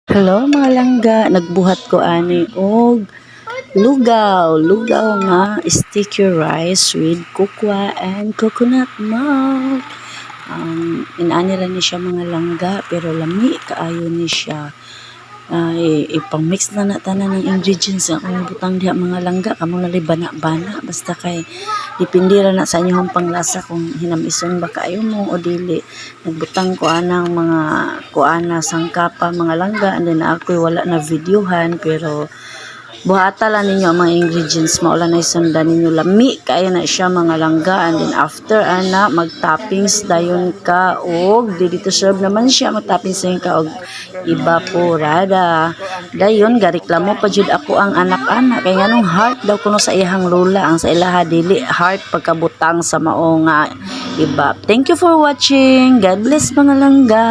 Hello, mga langga, nagbuhat ko ani og lugaw, lugaw nga sticky rice with cocoa and coconut milk. Ang inani ra ni siya, mga langga, pero lami kaayo ni siya. Ay, ipang-mix na na tanan ng ingredients nga akong butang diha, mga langga, kamo na bana-bana, basta kay depende ra na sa inyong panglasa kung hinamison ba kaayo mo o dili. Nagbutang ko anang mga kuana sangkapa, mga langga, and then ako'y wala na videohan, pero buhata lang ninyo ang mga ingredients, mao lang na sundan ninyo. Lami kaayo na siya, mga langga. And then after ana, mag-toppings dayon ka og ready to serve naman siya. Mag-toppings dayon ka og evaporada. Dayon gareklamo pa jud ako ang anak-anak kay nganong heart daw kuno sa iyang lola, ang sa ilaha dili heart pagkabutang sa mao nga iba. Thank you for watching. God bless, mga langga.